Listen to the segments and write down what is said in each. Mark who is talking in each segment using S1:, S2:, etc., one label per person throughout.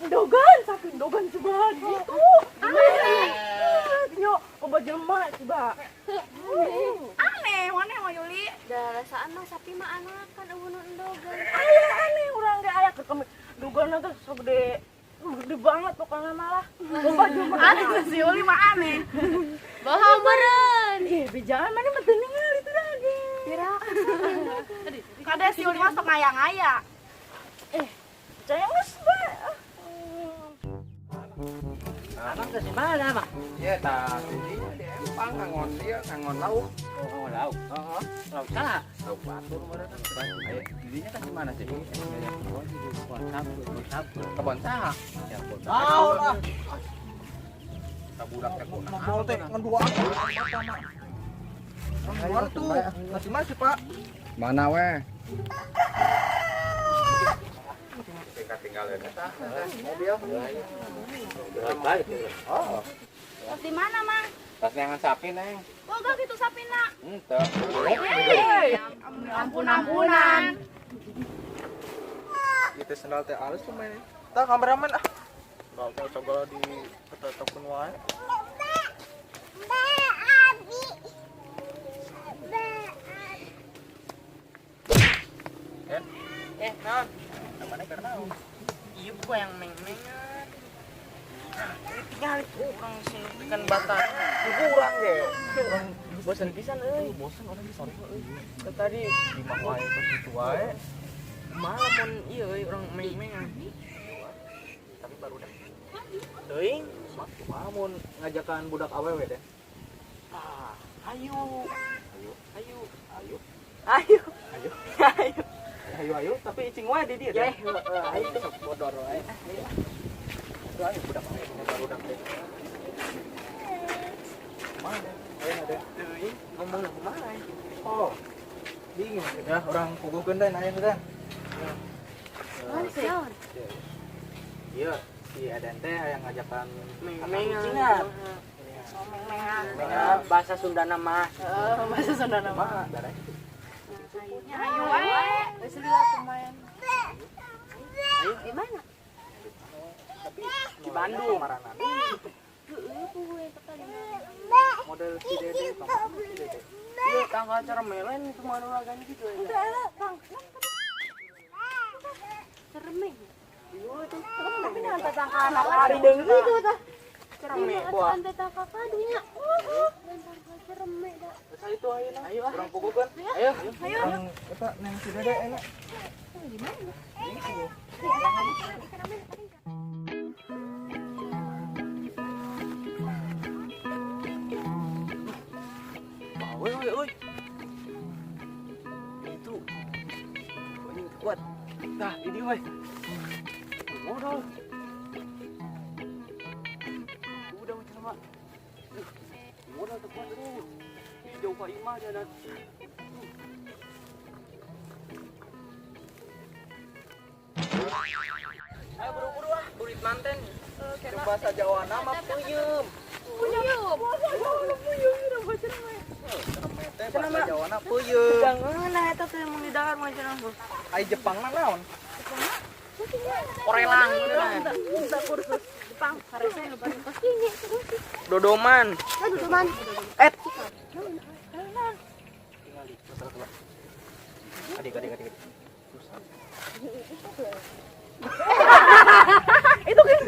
S1: Endogan, sapi endogan coba gitu. Aneh. Nyo, obat jelema coba.
S2: Aneh, mana mah Yuli?
S3: Da rasaan mah sapi mah anakan euweuh nu endogan.
S1: Aya aneh urang ge aya keur kami endogan teh segede gede banget pokoknya malah. Loba jelema.
S2: Aneh si Yuli mah aneh.
S3: Bohong meureun.
S1: Ih, bejaan mana mah teu ningali itu lagi.
S2: Kada si Yuli mah sok ngaya-ngaya.
S1: Eh, percaya geus bae.
S4: Abang ke mana, Mak?
S5: Iya, tah kuncinya di empang ngangon dia, ngangon lauk.
S4: Oh, lauk.
S5: Heeh.
S4: Lauk saha?
S5: Lauk batur meureun. Ayo, dirinya kan di mana sih?
S4: Kebon sampeu, kebon sampeu.
S5: Kebon saha?
S4: Ya, kebon.
S6: Naon ah.
S5: Kabudak teh kunaon?
S6: Ngobrol teh ngan dua aku. Ngan dua tuh. Masih masih, Pak.
S5: Mana weh? Tinggal tinggal ya. Mobil.
S4: Balik.
S5: Oh,
S2: Terus di mana, Mang?
S5: tas neangan sapi, Neng.
S2: Boga gitu sapina.
S5: Henteu.
S2: Ampun-ampunan.
S6: Itu sendal teh alus tuh mainnya. Tah kameramen ah. Enggak mau coba di ketetepkeun wae.
S7: Eh, naon?
S6: Namanya keur naon?
S7: Iya gua yang meng-mengan. Nah, ini tinggal urang sing ikan batang.
S6: Kurang ge.
S7: Urang bosen pisan euy.
S6: Bosen orang di sore euy.
S7: Tadi
S6: Di mah wae terus kitu wae.
S7: malah mun ieu euy urang meng-mengan.
S6: Tapi baru dah.
S7: Teuing.
S6: Kumaha mun ngajakan budak awewe deh.
S7: Ah, ayo.
S6: Ayo,
S7: Ayo.
S6: ayo,
S7: Ayo.
S6: ayo.
S7: Ayo.
S6: Ayo ayo, tapi cing wae di dieu
S7: Ya,
S6: deh.
S7: heeh, ayo sok bodor wae.
S6: Itu ayo budak awewe baru deh. Mana? Ayo ada.
S7: Teuing ngomong kumaha?
S6: Oh. Dingin ya, orang puguhkeun deh aya teh.
S3: Naon sih?
S6: Iya, si Aden teh yang ngajakan
S7: Meng-mengan.
S2: Meng-mengan.
S7: Mengan bahasa Sundana mah.
S1: Heeh, bahasa Sunda mah.
S6: Mah, darah.
S2: Ya, ayo wae.
S1: Geus lila lumayan.
S7: Ayo
S3: Di mana?
S6: Tapi
S7: di Bandung.
S6: Marana.
S3: Heeh, puguh eta tadi.
S6: Model si Dede, kamu si Dede.
S7: Iya, tanggal acara melen itu mana laganya gitu ya.
S3: Cermeng.
S1: Tapi nah tangkalan
S7: Hari deungeun
S3: Itu tah.
S7: Cerme buah.
S3: Ante tangkal kadunya. Dan tangkal cerme da.
S6: Terus itu ayo nah.
S7: Ayo ah.
S6: Urang puguhkeun.
S7: Ayo.
S6: Ayo. Eta neng si Dede enak.
S3: Di mana?
S7: Woi woi woi. Itu. Anjing kuat. Tah, ini woi. Modal. Udah macam sama. Modal tekuat aduh. Jauh ka imah dia nak. Ayo buru-buru ah, burit manten.
S6: Bahasa Jawa nama puyem.
S3: Puyuh.
S6: Teh bahasa Jawa na puyem.
S7: Jangan lah eta teh mun didahar mah cenah.
S6: Ai Jepang mah naon?
S7: Korelang.
S1: Kursus Jepang, harusnya
S7: Dodoman.
S3: Aduh, teman.
S7: Eh,
S6: Tinggal di masalah Adik adik adik.
S1: Itu kan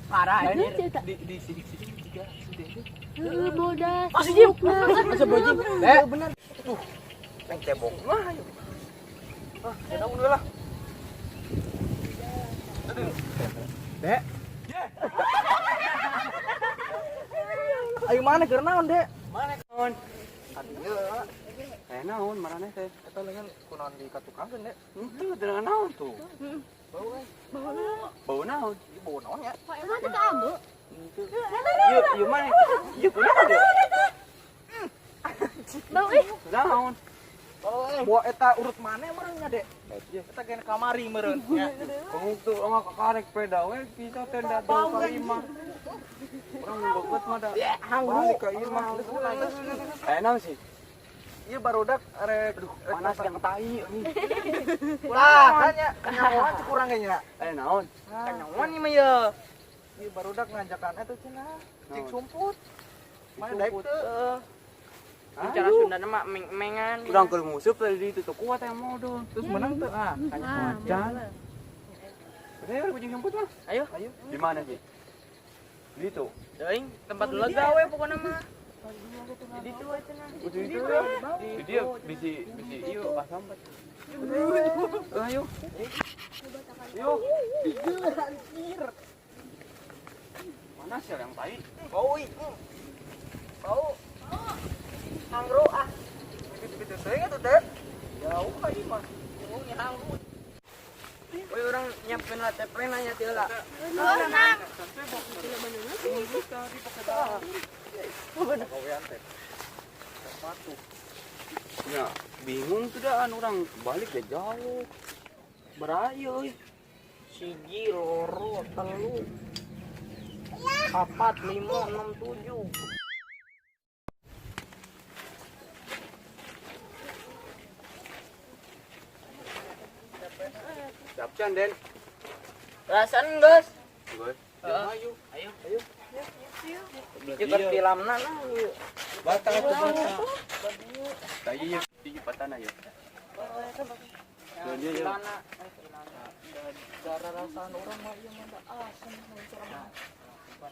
S7: parah anjir.
S6: Di sidik-sidik juga si Dede.
S3: Heeh, bodas.
S7: Masih jim. Masih bojing.
S6: Eh, benar. Tuh. Neng cebong mah ayo. Ah, kita udah lah. Aduh. Dek. Ayo mana keur naon, Dek?
S4: Mana kawan?
S6: Aduh,
S4: Eh naon marane teh?
S6: eta lengan kunaon di katukangkeun, Dek.
S4: Henteu teu naon tuh.
S6: Bau euy.
S4: Bau naon?
S6: Ieu bau naon ya?
S3: Emang teh kamu?
S4: Ieu ieu mana? Ieu kunaon teh?
S3: Bau ih.
S4: Naon?
S6: Bawa eta urut maneh meureun nya, Dek? Eta gen kamari meureun nya.
S4: Kamu tuh enggak karek peda we bisa tenda jauh ka imah. Urang deket mah da.
S7: Hanggu.
S4: Balik ka imah. Eh naon sih?
S6: Ieu barudak arek
S7: Panas yang tai nih.
S6: Ulah kan nya kanyahoan cek urang ge nya.
S7: Eh naon?
S6: Kanyahoan ieu mah ye. Ieu barudak ngajakan eta cenah. Cik sumput. Mana daek teu?
S8: Cara Sunda mah meng-mengan.
S7: Urang keur nguseup tadi itu tuh kuat yang modal.
S6: Terus menang teu ah.
S7: Macan. Udah ya, kucing semput mah.
S8: Ayo.
S6: Ayo.
S7: Di mana sih? Di itu.
S8: Teuing tempat lega we pokona mah. Di ditu we cenah.
S7: Di itu ya. Di dia bisi bisi ieu pasambat. Ayo. Ayo. Panas ya yang tai.
S6: Bau ih. Bau.
S8: Angro ah.
S6: Gitu-gitu teuing atuh teh. Jauh ka ieu mah.
S8: Nya hangru. Woi urang nyiapkeun lah TP nanya teu lah.
S6: Gawean teh. Sepatu.
S7: Ya, bingung tuh dah orang balik ya jauh. Berayo euy.
S8: Siji, loro, telu, 4, 5, 6, 7.
S7: Siap can, Den.
S8: Rasan geus.
S7: Geus.
S8: Heeh.
S7: Ayo.
S8: Ayo.
S7: Ayo.
S8: Ieu keur filamna nah ieu.
S7: Bata atuh bata. Tai ieu tinggi patana ya. Dia ya.
S6: Darah rasaan urang mah ieu mah da asem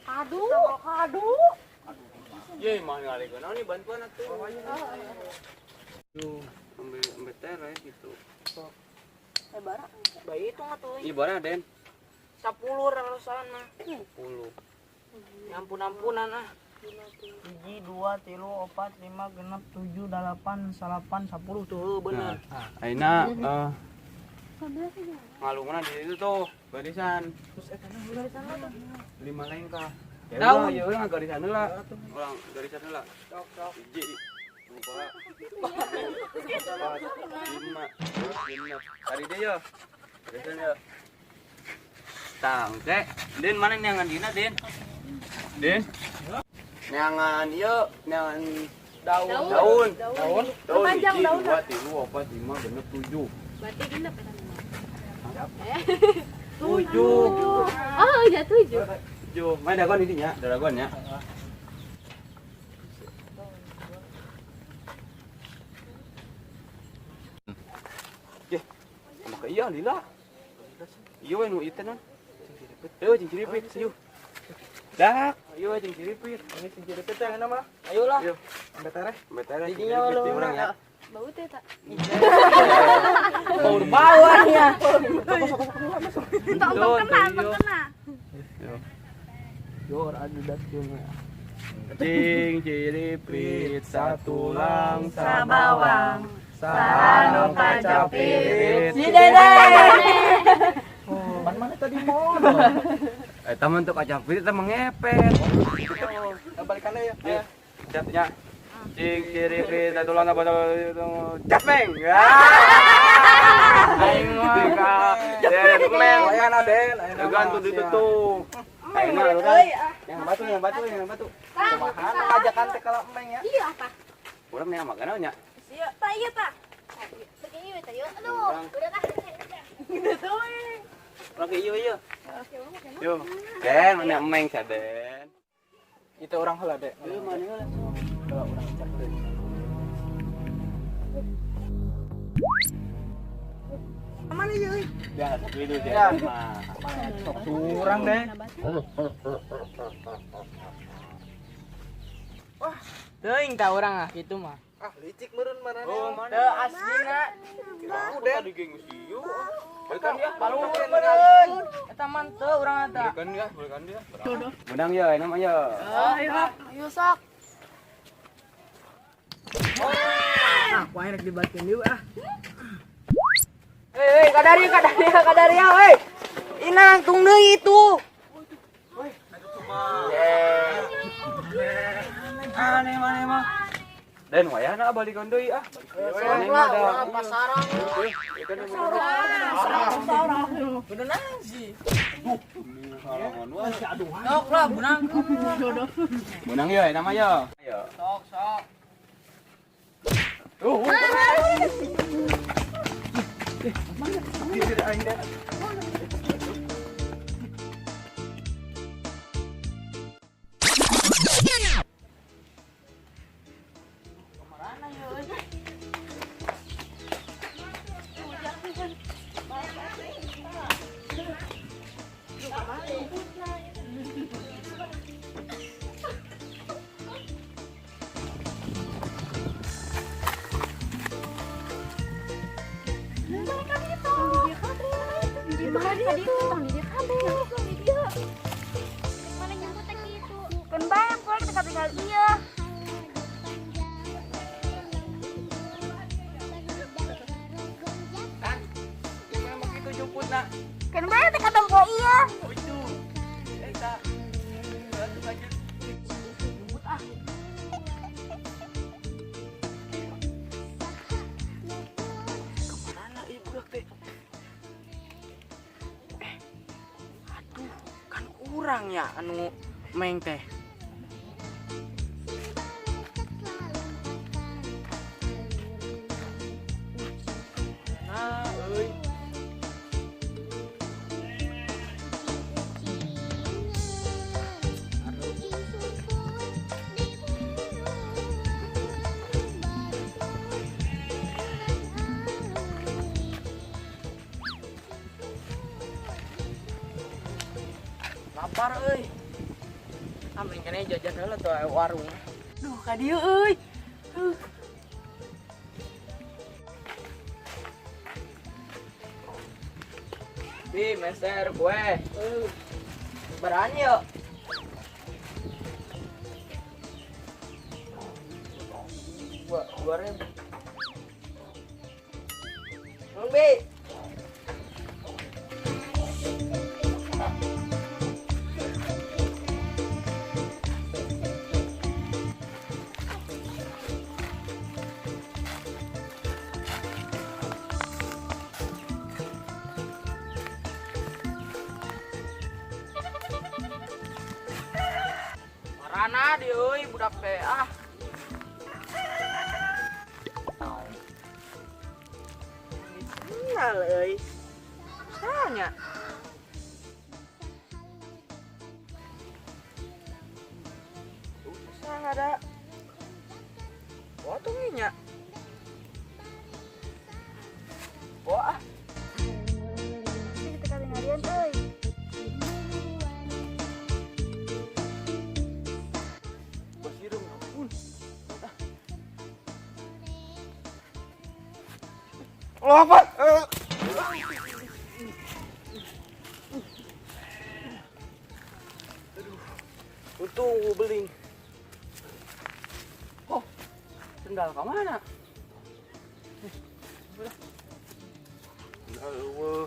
S1: Aduh, aduh.
S7: Ye, mah ngalikeun naon nih bantuan atuh. Tuh, ambil ambil tere gitu.
S8: Bayi itu atuh.
S7: Iya, bara Den.
S8: 10 rasana.
S7: 10.
S8: Ya ampun-ampunan ah. 1, 2, 3, 4, 5, 6, 7, 8, 9, 10 tuh bener.
S7: Nah, ayeuna ngalungna di situ tuh barisan. Lima lengkah. Ya
S8: Daun.
S7: udah, ya udah garisan heula. Urang garisan heula. Hiji, dua, empat, lima, genep. Tadi deh yo. Garisan yo. Tang, teh. Den mana neangan dina, Den? Den? Neangan ieu, neangan
S8: Daun.
S7: daun.
S6: Daun.
S7: Daun
S1: Panjang
S7: hiji,
S1: daunna.
S7: dua, tilu, opat, lima, genep, tujuh.
S3: Berarti genep ya
S7: Tujuh.
S3: Oh, ya 7.
S7: Tujuh. Main dagon ini nya, dagon ya. Ye, maka iya lila. Iya we nu ieu teh non. Ayo jeung ciripit, ayo. Dak, ayo jeung ciripit.
S6: Ini sing ciripit teh enak mah.
S8: Ayolah.
S7: Ayo,
S6: Ambil tereh.
S7: betere
S8: Didinya
S7: ciripit di
S8: lu.
S7: urang ya.
S3: Bau teh tak?
S8: Bau bawahnya.
S2: Entong entong kena, entong kena.
S8: Jor adu datkeun.
S7: Cing ciripit satulang
S1: Sabawang.
S7: Sano kacapirit.
S8: Si Dede.
S6: Pan mana tadi modal?
S7: Eh, taman tuh kacapirit teh mengepet.
S6: Balikannya ya.
S7: Ya, siapnya. Cing ciripit satulang sabawang capeng.
S8: Aing mah.
S7: Den, meng.
S6: Lumayan Aden, ayeuna
S7: Gantung
S6: mah,
S7: di
S6: sia.
S7: tuh. Aing mah lu kan. Yang batu, yang batu, yang batu.
S6: Kumaha ngajakan teh kalau emeng ya.
S3: Iya apa?
S7: Urang nih makan nya.
S1: Iya, tak iya tak.
S3: Begini we tadi. Aduh, udah kah?
S7: Urang ke ieu ieu. Yo. Den, mana emeng sa Den.
S6: Itu orang heula dek.
S7: Ieu mana heula.
S6: Heula urang cek deui. Mana ieu euy?
S7: Ya, sakitu
S6: Ya.
S7: Den mah.
S6: Sok curang deh.
S8: Teuing ta urang ah kitu mah.
S6: Ah, licik meureun marane.
S7: Oh, mana?
S8: Teu aslina.
S7: Aku tadi geng siu. Balikan dia,
S8: Palu meureun. Eta mah teu urang eta.
S7: Balikan dia, balikan dia. Menang ya, enak ya.
S2: Ayo sok.
S8: Ah, ku aing rek dibalikeun deui ah. Hei, hei, kadaria, kadaria, kadaria, hei. Inang tung deui itu.
S7: Aneh mana mah. Den wayahna balikan deui ah. Maneh mah da.
S8: Pasaran.
S7: Aduh,
S8: Beunang sih.
S7: halangan wae.
S8: Sok lah, beunang.
S7: Menang ya, nama ya. Ayo.
S8: Sok, sok.
S7: Oh. Mana? Aing teh.
S1: Kan bae teh katempo ieu.
S7: Oh itu. Eta. Atuh lanjut.
S8: Jemput ah. Kemana ieu budak teh? Aduh, kan kurang ya anu meng teh. Nah, euy. Lapar euy. Ah mending kene jajan heula tuh warung. Duh, ka dieu euy. Bi, meser kue. Berani yuk. 2.000. Bang Bi. Marana di euy budak teh ah. Kenal euy. Tanya. Susah ada. Potongnya. Wah.
S2: Kita katingalian euy.
S4: Lompat.
S8: Aduh, untung gue beling. Oh, sendal ke mana?
S7: Aduh,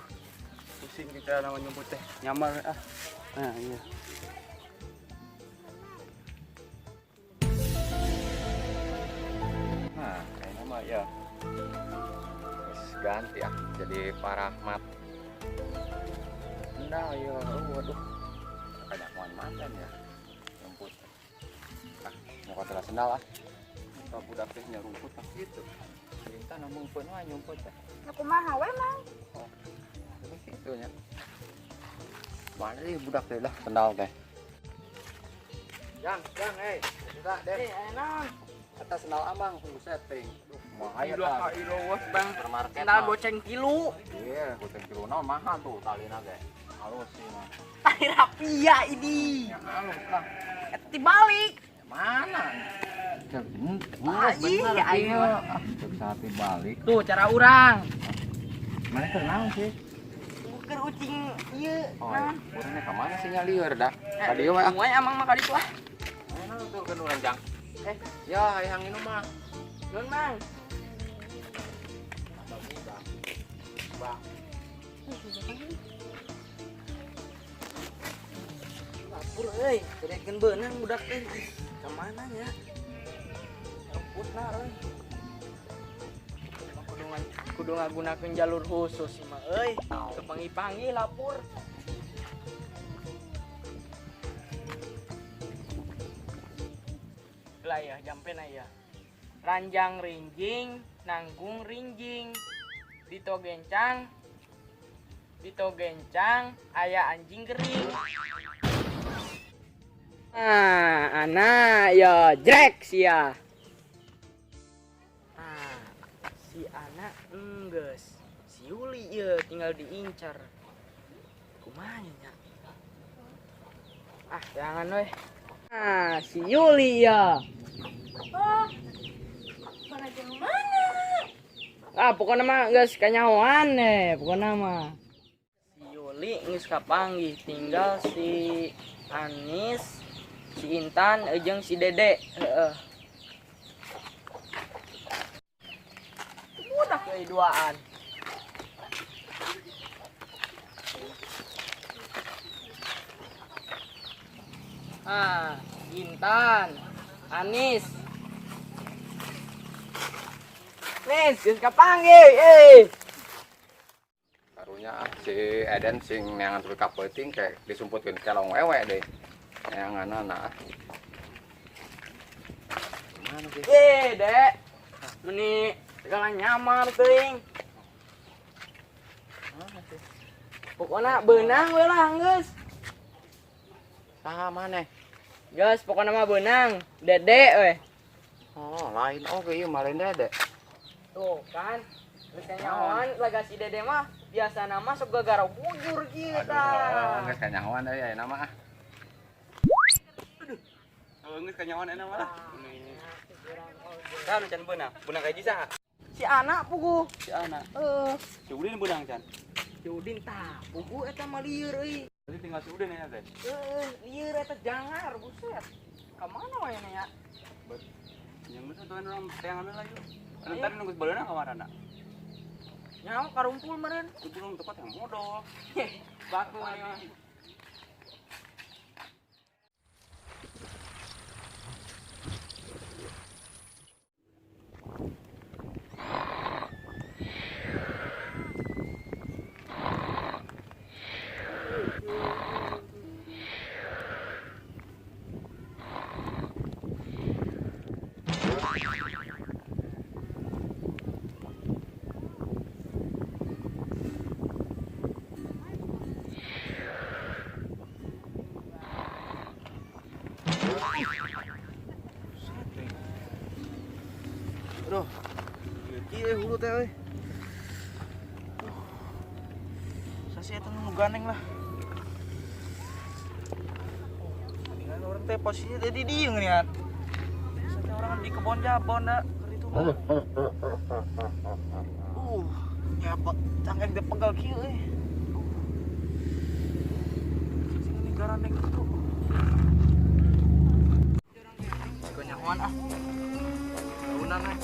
S7: pusing kita nama nyumput teh, nyamar ah. Nah, iya.
S5: Nah, kayaknya mah ya. Ganti ah jadi Pak Rahmat. Nah ya, waduh, banyak makan ya, rumput. Ah, mau kata sendal ah, kalau budak teh nyarumput ah gitu. Perintah namun pun mah nyumput teh.
S2: Aku mah hawe mang.
S5: Oh, terus itu nya. Mana sih budak teh lah sendal teh. Yang, sudah deh.
S8: Enak.
S5: Atas sendal amang tunggu setting. Aduh, mahal ya.
S8: Bang. Sendal goceng tilu.
S5: Iya, goceng tilu naon mahal tuh talina ge. Halus sih mah.
S8: Tali rapia ini.
S5: Ya halus lah.
S8: Eta dibalik.
S5: Mana?
S8: Ah, iya, ayo.
S5: Bisa dibalik.
S8: Tuh cara urang.
S5: Mana teh naon sih?
S8: Keur ucing ieu.
S5: Oh, urangnya ka mana sih nya lieur dah. Ka dieu mah.
S8: Moal amang mah ka ditu ah.
S5: Mana tuh kan urang jang. Ya, yang ini mah.
S8: Nun, Mang. Lapur euy, gedekeun beunang budak teh. Ka mana nya? Rumputna euy. Kudu ngagunakeun jalur khusus sih mah euy. Teu panggih-panggih lapur. Lah ya, jampen ya. Ranjang rinjing, nanggung rinjing. Dito gencang, aya anjing gering. Ah, anak ya jrek sia. Ah, si anak enggeus. Si Yuli ya tinggal diincar. Kumaha nya? Ah, jangan weh. Ah, si Yuli ya.
S3: Oh. Mana jeung mana?
S8: Ah, pokoknya mah geus kanyahoan deh, pokoknya mah. Si Yuli geus kapanggih, tinggal si Anis, si Intan, jeung si Dede. Heeh. Budak euy duaan. Ah, Intan, Anis. Nis, geus kapanggih, euy.
S5: Karunya si Eden sing neangan sampai ka peuting kayak disumputkeun kelong wewe deh. Neanganana. Mana sih?
S8: Eh, Dek. Meni segala nyamar teuing. Pokona beunang we lah geus.
S5: Saha maneh?
S8: Geus pokona mah beunang, Dede we.
S5: Oh, lain oge ieu mah lain Dede.
S8: Tuh kan. Geus kanyahoan laga si Dede mah biasana mah sok gagara bujur kieu tah.
S5: Aduh, geus kanyahoan euy ayeuna mah.
S7: Aduh. Geus kanyahoan ayeuna mah lah. Saha nu can beunang? Beunang ka hiji saha?
S8: Si anak puguh.
S7: Si anak.
S8: Heeh.
S7: Si Udin beunang can.
S8: Si Udin tah, puguh eta mah lieur euy.
S7: Berarti tinggal si Udin ya teh.
S8: Heeh, lieur eta jangar buset. Ka mana wae nya?
S7: Yang geus atuh urang teangan heula yuk. Anu tadi nunggu baleuna ka marana.
S8: Nyaho karumpul meureun.
S7: Itu belum tepat yang modal.
S8: Baku mah.
S6: Aduh. Kieu hulu teh euy. Sasi eta nu gandeng lah. Mendingan orang teh posisinya teh di dieu geuningan. Sasi orang di kebon jabon da keur itu mah. Nya cangkeng teh pegal kieu euy. Sasi ini garandeng kitu.
S8: Kanyahoan ah. Daunan eh.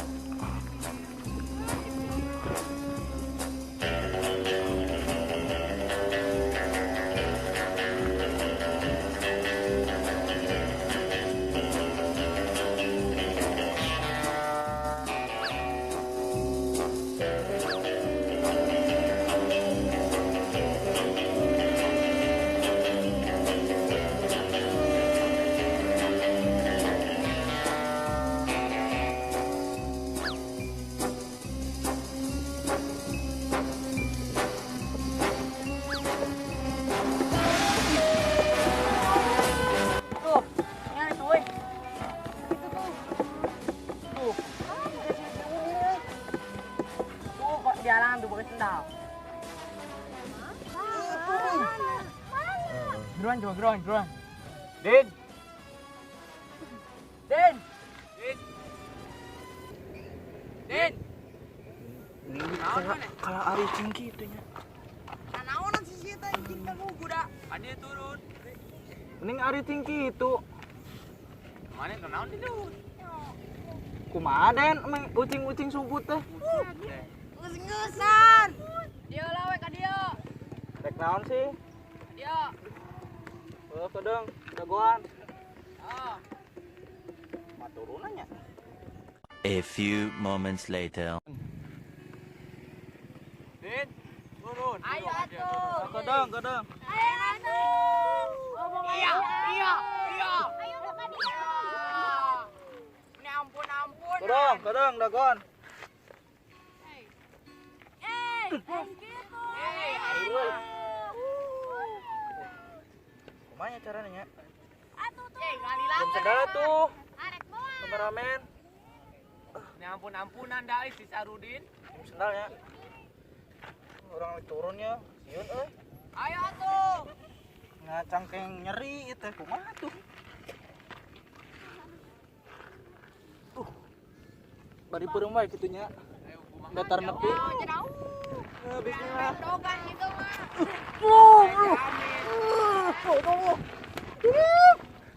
S8: Jalan tuh pakai sendal. Geruan coba, geruan.
S7: Din.
S8: Din.
S7: Din. Din.
S6: Kalau ari cingki itu nya.
S8: Naonan si eta anjing kan guda.
S7: Adi turun.
S6: Mending ari cingki itu.
S7: Mana kenaon di dieu?
S6: Kumaha Den emang ucing-ucing sumput teh.
S2: Ngeus-ngeusan.
S1: Dia lah we ka dieu.
S6: Rek naon sih?
S1: Dia.
S6: Oh, kedeng, jagoan.
S1: Oh.
S6: Maturunannya.
S9: A few moments later.
S7: Din, turun.
S1: Ayo atuh.
S6: Kedeng, kedeng.
S2: Ayo atuh.
S8: Iya, iya, iya.
S2: Ayo ka dieu.
S8: Ini ampun-ampun
S6: Kodong, kodong, dagon.
S2: Eh, gitu.
S6: Kumaha caranya nya?
S2: Atuh tuh.
S6: Jam segala tuh. Kameramen.
S7: Ini ampun-ampunan dah si Sarudin.
S6: Sendalnya. Orang turunnya, sieun euy.
S8: Ayo atuh.
S6: Ngacangkeng nyeri itu kumaha tuh. Bari peureum wae kitu nya. Datar nepi. Bismillah.
S2: Dogan gitu mah.
S6: Tolong. Tolong.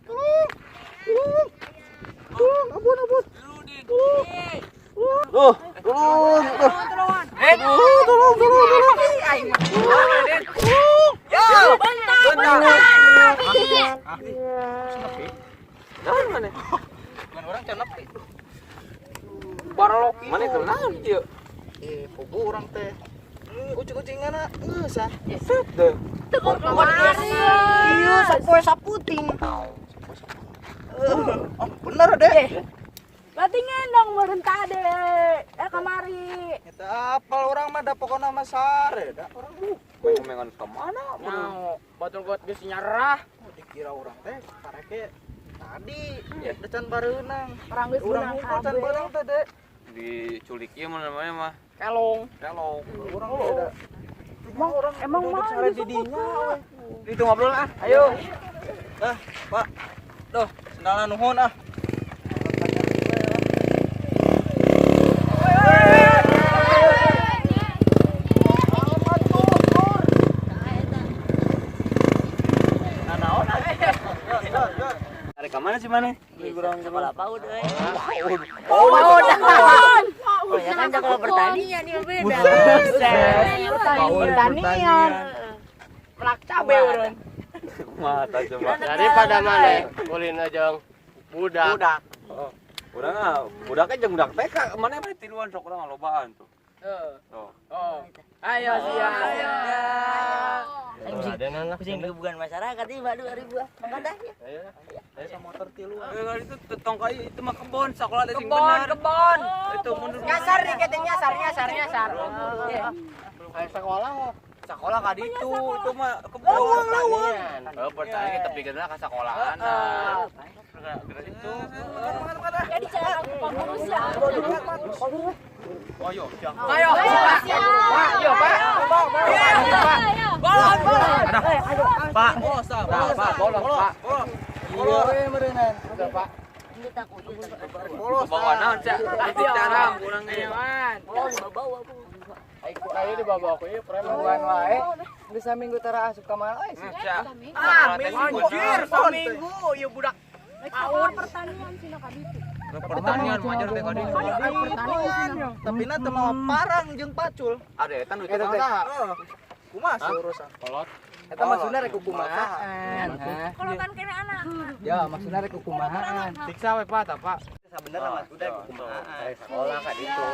S6: Tolong. Tolong, ampun, ampun. Tolong. Tolong. Tolong. Tolong, tolong, tolong. Tolong.
S8: Ya, bentar, bentar.
S7: Naon mana?
S6: Bukan orang can nepi.
S7: Barlok mana itu naon ieu?
S6: Eh, pugu urang teh. Ucing-ucingan geus ah.
S7: Set deh.
S8: Iya, sapoe saputing.
S6: Oh, bener deh.
S1: Berarti ngendong meureun tadi. Eh kamari.
S6: Eta apal urang mah da pokona mah sare da urang
S7: Mengan ka mana?
S8: Nyaho, batur got geus nyerah.
S6: Oh, dikira urang teh kareke tadi da can bareunang.
S1: Urang geus
S6: Urang
S1: beunang
S6: hungkul can
S1: kabeh.
S6: beunang teh, Dek.
S7: Diculik ieu mah namanya mah.
S8: Kelong.
S7: Kelong.
S6: Urang teh da.
S1: Emang emang
S6: duduk
S1: mah
S6: sare di dinya we.
S7: Itu ngobrol ah. Ayo.
S6: Dah, Pak. Duh, sendalna nuhun ah.
S7: Arek ka mana sih mana?
S8: Sekolah PAUD euy.
S7: Oh,
S8: Oh, ya kan sekolah pertanian ya beda. Pertanian. Melak cabe urang.
S7: Mata coba.
S4: Daripada mana kulin aja budak.
S8: Budak.
S7: Urang ah, budaknya jeung budak TK, mana mah tiluan sok urang lobaan tuh. Tuh.
S8: Oh. Ayo siap.
S4: Ayo.
S8: Pusing bukan masyarakat ini Pak 2000 ah. Mangkatnya.
S6: Ayo motor tiluan.
S7: Eh, itu tongkai itu mah kebon, sekolah teh sing
S8: Kebon,
S7: bener.
S8: kebon.
S7: Itu mundur.
S8: Nyasar nih katanya nyasar, nyasar, nyasar.
S4: Ayo sekolah kok.
S7: Sekolah ka ditu, itu mah kebon.
S4: Pertanian.
S7: Oh, pertanian kita pikirna ka sekolahan. Itu.
S1: Jadi cara aku pengurus ya.
S7: Ayo, siap.
S8: Ayo, Pak. Yo, Pak.
S1: Ayo.
S8: Bolon, bolon.
S7: Pak.
S6: Bolos, ah,
S7: Nah,
S6: bolos,
S7: Pak,
S6: ah.
S7: bolos, Pak.
S6: Bolos. Bolos we meureunnan.
S4: Pak.
S6: Bolos.
S7: Bawa naon, Cak? Itu cara urang ge.
S4: Ayo dibawa aku ieu preman wae. Geus saminggu tara asup ka mana euy sih.
S7: Cak.
S8: Ah, anjir, seminggu ieu budak.
S1: Sekolah pertanian sih ka ditu.
S7: Pertanian wajar teh ka ditu.
S6: Pertanian. Tapi na teu mawa parang jeung pacul.
S7: Ada eta nu itu saha?
S6: Heeh. Kumaha sih urusan?
S4: Kolot.
S6: Eta maksudna rek kukumahaan.
S1: Kolotan kene anak.
S4: Ya, maksudna rek kukumahaan.
S7: Siksa we Pak, tah Pak.
S4: Sabenerna mah udah kukumahaan. Sekolah ka ditu.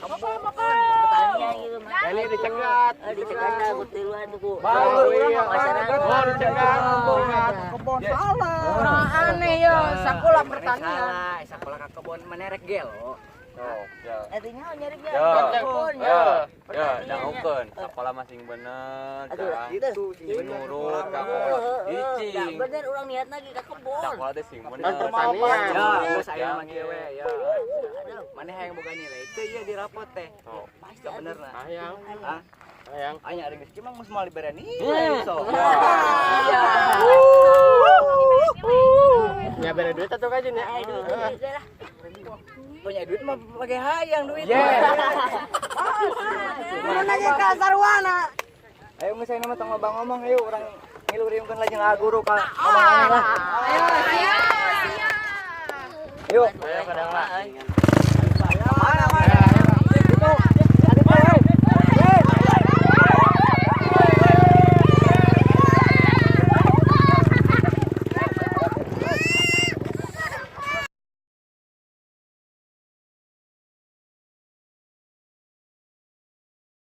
S8: Pertanian gitu mah.
S4: Ini dicegat.
S8: Dicegat aku tiluan tuh ku.
S4: Baru
S8: Masyarakat.
S4: Oh, dicegat.
S6: Kebon salah.
S8: Orang aneh ya, sekolah pertanian. Sekolah ka kebon menerek gelo.
S7: Tuh, ya.
S8: Artinya nyari
S7: Ya,
S8: kebon
S7: ya, ya, dangukeun. Sekolah masing bener, jarang nurut ka kolot. Icing.
S8: Bener orang niat lagi ke kebon.
S7: Sekolah teh sing bener.
S4: Pertanian.
S7: Ya,
S4: Geus aya mah kieu we ya. Maneh hayang boga nilai teu ieu di rapot teh.
S8: Pasti
S4: Bener lah.
S7: Hayang.
S4: Hah?
S7: Hayang.
S4: Anya ari geus kieu mah geus moal dibere nilai sok.
S8: Iya.
S4: Nya bere duit atuh kajeun ya.
S8: Aduh, lah.
S4: Punya duit mah pakai hayang duit.
S8: Mana nanya ka sarwana?
S4: Ayo geus ayeuna mah tong loba ngomong ayo urang ngilu riungkeun lajeng guru ka omongan lah.
S8: Ayo,
S4: Yuk.
S7: Ayo kadang lah.
S4: Mana mana.